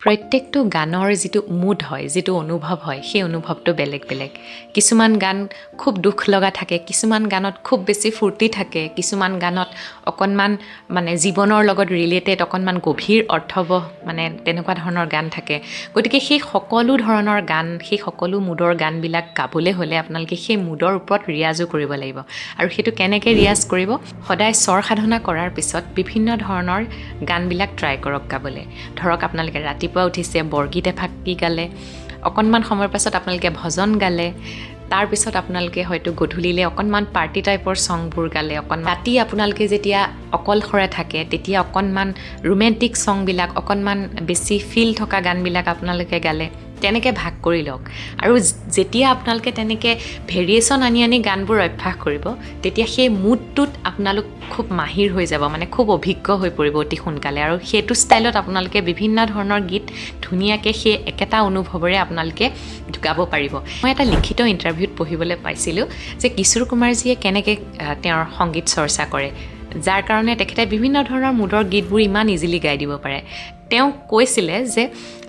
প্ৰত্যেকটো গানৰ যিটো মুড হয়, যিটো অনুভৱ হয়, সেই অনুভৱটো বেলেগ বেলেগ। কিছুমান গান খুব দুখ লগা থাকে, কিছুমান গানত খুব বেছি ফূৰ্তি থাকে, কিছুমান গানত অকণমান মানে জীৱনৰ লগত ৰিলেটেড অকণমান গভীৰ অৰ্থবহ মানে তেনেকুৱা ধৰণৰ গান থাকে। গতিকে সেই সকলো ধৰণৰ গান, সেই সকলো মুডৰ গানবিলাক গাবলৈ হ'লে আপোনালোকে সেই মুডৰ ওপৰত ৰিয়াজো কৰিব লাগিব। আৰু সেইটো কেনেকৈ ৰিয়াজ কৰিব? সদায় স্বৰ সাধনা কৰাৰ পিছত বিভিন্ন ধৰণৰ গানবিলাক ট্ৰাই কৰক গাবলৈ। ধৰক আপোনালোকে ৰাতিপুৱা উঠিছে, বৰগীত এফাকি গালে, অকণমান সময়ৰ পাছত আপোনালোকে ভজন গালে, তাৰপিছত আপোনালোকে হয়তো গধূলিলৈ অকণমান পাৰ্টি টাইপৰ ছংবোৰ গালে, অকণ ৰাতি আপোনালোকে যেতিয়া অকলশৰে থাকে তেতিয়া অকণমান ৰোমেণ্টিক ছংবিলাক, অকণমান বেছি ফিল থকা গানবিলাক আপোনালোকে গালে। তেনেকৈ ভাগ কৰি লওক। আৰু যেতিয়া আপোনালোকে তেনেকৈ ভেৰিয়েশ্যন আনি আনি গানবোৰ অভ্যাস কৰিব, তেতিয়া সেই মুডটোত আপোনালোক খুব মাহিৰ হৈ যাব, মানে খুব অভিজ্ঞ হৈ পৰিব অতি সোনকালে। আৰু সেইটো ষ্টাইলত আপোনালোকে বিভিন্ন ধৰণৰ গীত ধুনীয়াকৈ সেই একেটা অনুভৱেৰে আপোনালোকে গাব পাৰিব। মই এটা লিখিত ইণ্টাৰভিউত পঢ়িবলৈ পাইছিলোঁ যে কিশোৰ কুমাৰজীয়ে কেনেকৈ তেওঁৰ সংগীত চৰ্চা কৰে, যাৰ কাৰণে তেখেতে বিভিন্ন ধৰণৰ মুডৰ গীতবোৰ ইমান ইজিলি গাই দিব পাৰে। তেওঁ কৈছিলে যে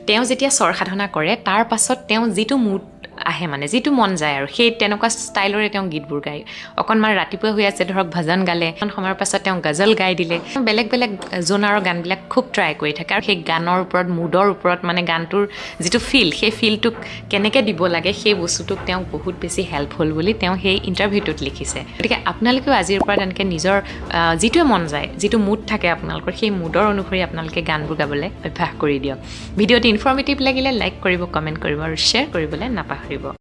তেওঁ যেতিয়া স্বৰ সাধনা কৰে, তাৰ পাছত তেওঁ যিটো মুড আহে, মানে যিটো মন যায় আৰু সেই তেনেকুৱা ষ্টাইলৰে তেওঁ গীতবোৰ গায়। অকণমান ৰাতিপুৱা হৈ আছে, ধৰক ভজন গালে, অকণ সময়ৰ পাছত তেওঁ গজল গাই দিলে। বেলেগ বেলেগ জোনাৰৰ গানবিলাক খুব ট্ৰাই কৰি থাকে আৰু সেই গানৰ ওপৰত, মুডৰ ওপৰত, মানে গানটোৰ যিটো ফিল, সেই ফিলটোক কেনেকৈ দিব লাগে, সেই বস্তুটোক তেওঁক বহুত বেছি হেল্প হ'ল বুলি তেওঁ সেই ইণ্টাৰভিউটোত লিখিছে। গতিকে আপোনালোকেও আজিৰ পৰা তেনেকৈ নিজৰ যিটোৱে মন যায়, যিটো মুড থাকে আপোনালোকৰ, সেই মুডৰ অনুসৰি আপোনালোকে গানবোৰ গাবলৈ অভ্যাস কৰি দিয়ক। ভিডিঅ'টো ইনফৰ্মেটিভ লাগিলে লাইক কৰিব, কমেণ্ট কৰিব আৰু শ্বেয়াৰ কৰিবলৈ নাপাহৰিব।